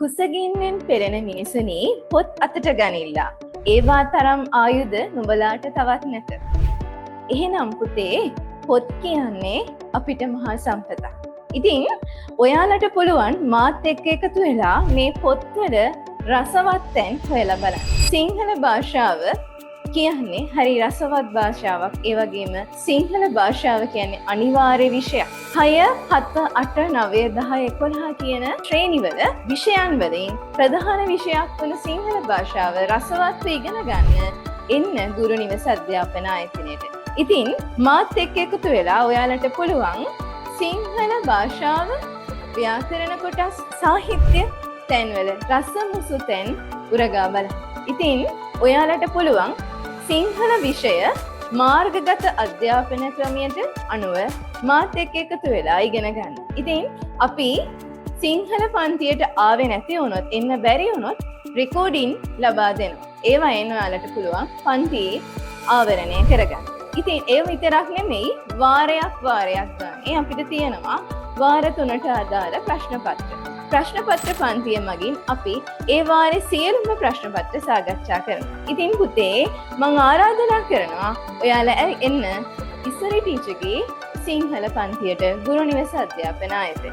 කුසගින්නෙන් පෙළෙන මිනිසුනි, පොත් අතට ගනිල්ලා. ඒවා තරම් ආයුධ නුඹලාට තවත් නැත. එහෙනම් පුතේ, පොත් කියන්නේ අපිට මහා සම්පතක්. ඉතින් ඔයාලට පුළුවන් මාත් එක්ක එකතු වෙලා මේ පොත්වල රසවත් තැන් හොයලා බලන්න. සිංහල භාෂාව කියන්නේ හරි රසවත් භාෂාවක්. ඒ වගේම සිංහල භාෂාව කියන්නේ අනිවාර්ය විෂයක්. 6, 7, 8, 9, 10, 11 කියන ශ්‍රේණිවල විෂයන් වලින් ප්‍රධාන විෂයක් වන සිංහල භාෂාව රසවත්ව ඉගෙන ගන්න එන්න ගුරු නිවස අධ්‍යාපන ආයතනයට. ඉතින් මාත් එක්ක එකතු වෙලා ඔයාලට පුළුවන් සිංහල භාෂාව, ව්‍යාකරණ කොටස්, සාහිත්‍ය තැන්වල රසමුසු තැන් උරගා බලන්න. ඉතින් ඔයාලට පුළුවන් සිංහල විෂය මාර්ගගත අධ්‍යාපන ක්‍රමයට අනුව මාත් එක්ක එකතු වෙලා ඉගෙන ගන්න. ඉතින් අපි සිංහල පන්තියට ආවේ නැති වුණොත්, එන්න බැරි වුණොත් රෙකෝඩින් ලබා දෙනවා. ඒවයෙන් ඔයාලට පුළුවන් පන්තියේ ආවරණය කරගන්න. ඉතින් ඒ විතරක් නෙමෙයි, වාරයක් වාරයක් ගානේ අපිට තියෙනවා වාර තුනට අදාළ ප්‍රශ්න පත්‍ර. ප්‍රශ්න පත්‍ර පන්තිය මගින් අපි ඒ වාරේ සියලුම ප්‍රශ්න පත්‍ර සාකච්ඡා කරනවා. ඉතින් පුතේ, මං ආරාධනා කරනවා ඔයාලා එන්න ඉස්සරි ටීචර්ගේ සිංහල පන්තියට ගුරු නිවස අධ්‍යාපන ආයතනය.